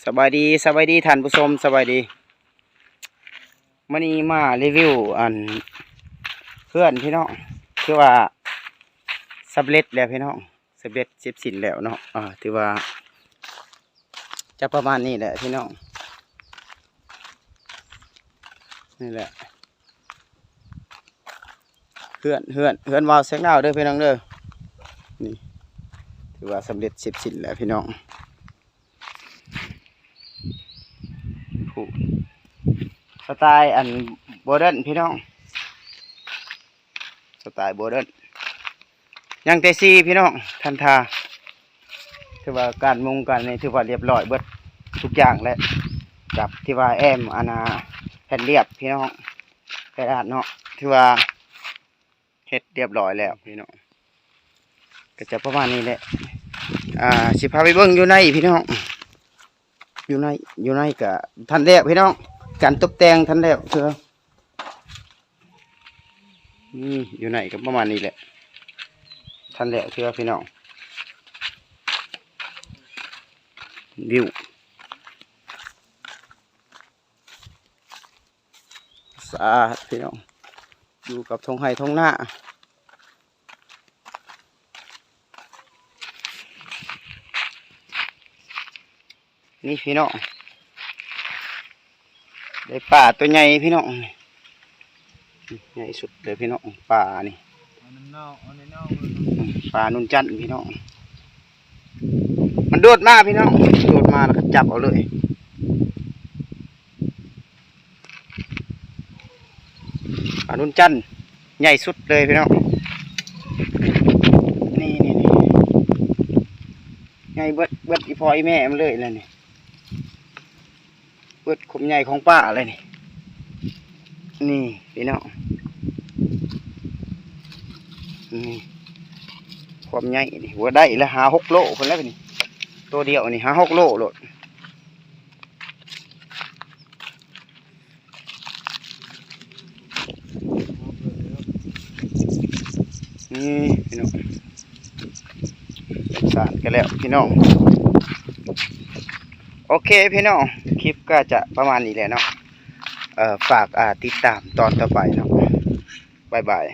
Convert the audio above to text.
ສະບາຍດີ ສະບາຍດີທ່ານຜູ້ຊົມ ສະບາຍດີ. ມື້ນີ້ມາຣີວິວອັນເຮືອນພີ່ນ້ອງ ຖືວ່າສຳເລັດແລ້ວພີ່ນ້ອງ ສຳເລັດເສັດສິ້ນແລ້ວເນາະ. ອ່າ ຖືວ່າຈະປະມານນີ້ແຫຼະພີ່ນ້ອງ ນີ້ແຫຼະ ເຮືອນ ເຮືອນ ເຮືອນບ່າວແສງດາວເດີພີ່ນ້ອງເດີ. ນີ້ຖືວ່າສຳເລັດເສັດສິ້ນແລ້ວພີ່ນ້ອງ. ຜູ້ ສະໄຕອັນໂມເດີນພີ່ນ້ອງ ສະໄຕໂມເດີນ ຍັງແຕ່ສີພີ່ນ້ອງ ທັນທາ. ຖືວ່າການມຸງການນີ້ຖືວ່າລຽບລ້ອຍເບິດທຸກຢ່າງແລ້ວ ກັບທີ່ວ່າແອ້ມອັນນ່າແຜ່ນລຽບພີ່ນ້ອງ ແຜ່ນລາດເນາະ ຖືວ່າເຮັດລຽບລ້ອຍແລ້ວພີ່ນ້ອງ. ກໍຈະປະມານນີ້ແຫຼະ ອ່າ ຊິພາໄປເບິ່ງຢູ່ໃນພີ່ນ້ອງ ຢູ່ໃນ ຢູ່ໃນກໍທັນແລ້ວພີ່ນ້ອງ ການຕົບແຕ່ງທັນແລ້ວເທື່ອ. ນີ້ຢູ່ໃນກໍປະມານນີ້ແຫຼະ ທັນແລ້ວເທື່ອພີ່ນ້ອງ. ວິວສະອາດພີ່ນ້ອງ ຢູ່ກັບທົ່ງໄຮ່ທົ່ງນາ. ນີ້ພີ່ນ້ອງ ໄດ້ປາຕົວໃຫຍ່ພີ່ນ້ອງ ໃຫຍ່ສຸດເລີຍພີ່ນ້ອງ ປານີ້ ປານຸນຈັນພີ່ນ້ອງ. ມັນໂດດມາພີ່ນ້ອງ ໂດດມາແລ້ວກໍຈັບເອົາເລີຍ. ປານຸນຈັນໃຫຍ່ສຸດເລີຍພີ່ນ້ອງ ນີ້ໆໆ ໃຫຍ່ເບິດ ເບິດອີ່ພໍ່ອີ່ແມ່ມັນເລີຍແຫຼະນີ້ ເບິດຄວາມໃຫຍ່ຂອງປາເລີຍນີ້ ນີ້ພີ່ນ້ອງ ນີ້ຄວາມໃຫຍ່ນີ້ ໂອ້ ໄດ້ລະຫ້າຫົກໂລພຸ້ນແຫຼະນີ້ ໂຕດຽວນີ້ຫ້າຫົກໂລໂລດ. ນີ້ພີ່ນ້ອງ ສາດກັນແລ້ວພີ່ນ້ອງ. ໂອເຄພີ່ນ້ອງ ຄລິບກໍຈະປະມານນີ້ແຫຼະເນາະ ເອີ ຝາກ ອ່າ ຕິດຕາມຕອນຕໍ່ໄປເນາະ ບາຍບາຍ.